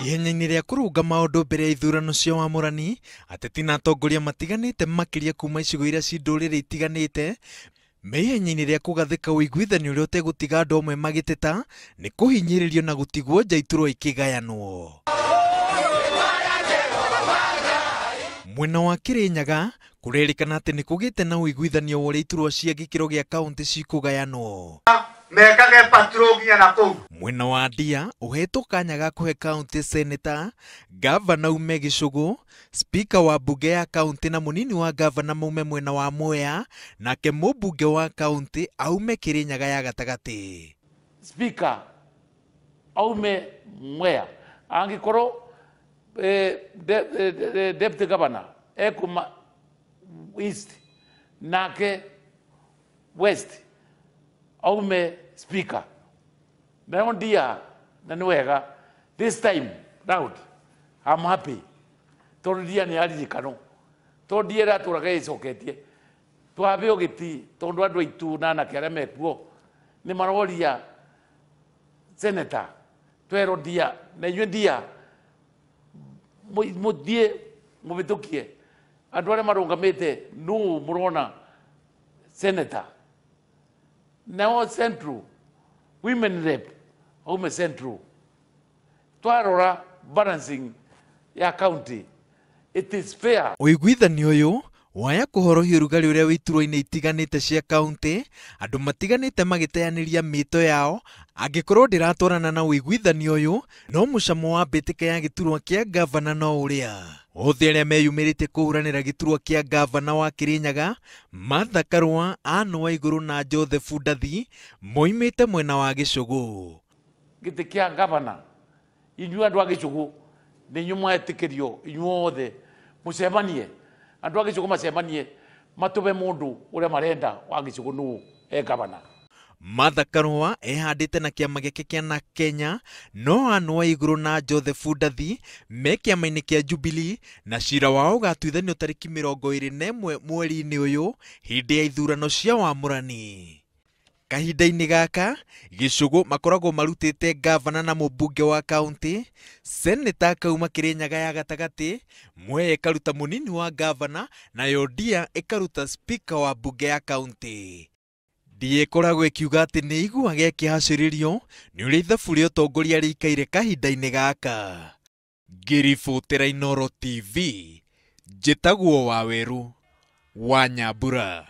Ihenya-inĩ rĩa kũrũnga maũndũ mbere ya ithurano cia wamũrani, ateti na atongoria matiganĩte makĩria kuma icigo iria ci ndũrĩrĩ itiganĩte me ihenya-inĩ rĩa kũgathĩka ũiguithanio ũrĩa ũtegũtiga andũ amwe magĩteta nĩ kũhinyĩrĩrio na gũtigwo nja iturwa ikĩgayanwo. Mwena wa Kirinyaga kũrerĩkana atĩ nĩ kũgĩte na ũiguithanio wa ũrĩa iturwa cia gĩkĩro gĩa kaũntĩ cikũgayanwo. Mekage patrol nginya na kũu. Mwena wa Ndia ũhetwo kanya ga kũhe kaũntĩ seneta, gavana ume Gĩcũgũ, spika wa mbunge ya kaũntĩ na mũnini wa gavana maume mwena wa Mwea, nake mũmbunge wa kaũntĩ aume Kirinyaga ya gatagatĩ. Speaker aume Mwea, angĩkorwo deputy governor ekuma East nake West aume speaker. Nayo Ndia na nĩ wega this time round I'm happy tondũ Ndia nĩ aririkanwo, tondũ Ndia ĩratũraga ĩcoketie twabe ũgĩti tondũ andũ aitũ na anake arĩa mekuo nĩ maroria senator twerwo Ndia na inyuĩ Ndia mũthiĩ mũhĩtũkie andũ arĩa marũngamĩte nũ mũrona senator. Nao Central women rep aume Central. Twarora balancing ya county, it is fair. Ũiguithanio ũyũ waya kũhorohia ũrugarĩ ũrĩa wĩ iturwa-inĩ itiganĩte cia kaũntĩ, andũ matiganĩte magĩteanĩria mĩto yao angĩkorwo ndĩratwarana na ũiguithanio ũyũ, no mũcamo wa mbĩtĩka ya gĩturwa kĩa gavana no ũrĩa. Othe arĩa meyumĩrĩtie kũhũranĩra gĩturwa kĩa gavana wa Kirinyaga, Martha Karua, Anne Waigũrũ na Joseph Ndathi moimĩte mwena wa Gĩcũgũ. Gĩtĩ kĩa gavana, inyuĩ andũ a Gĩcũgũ nĩ inyuĩ mwetĩkĩrio inyuothe mũcemanie, andũ a Gĩcũgũ macemanie matũme mũndũ ũrĩa marenda wa Gĩcũgũ nũ e gavana. Martha Karua ehandĩte na kĩama gĩake kĩa NARC Kenya, no Anne Waigũrũ na Joseph Ndathi me kĩama-inĩ kĩa Jubilee, na cira wao ũgatuithanio tarĩki 21 mweri-inĩ ũyũ hĩndĩ ya ithurano cia wamũrani. Kahinda-inĩ gaka Gĩcũgũ makoragwo marutĩte gavana na mũmbunge wa kaũntĩ, seneta akauma Kirinyaga ya gatagatĩ, Mwea ĩkaruta mũnini wa gavana, nayo Ndia ĩkaruta spika wa mbunge ya kaũntĩ. Ndia ĩkoragwo ĩkiuga atĩ nĩ ĩiguaga ĩkĩhacĩrĩrio nĩ ũrĩa ithabu rĩa ũtongoria rĩikaire kahinda-inĩ gaka. Ngĩribotera Inooro TV, njĩtagwo Wawerũ wa Nyambura.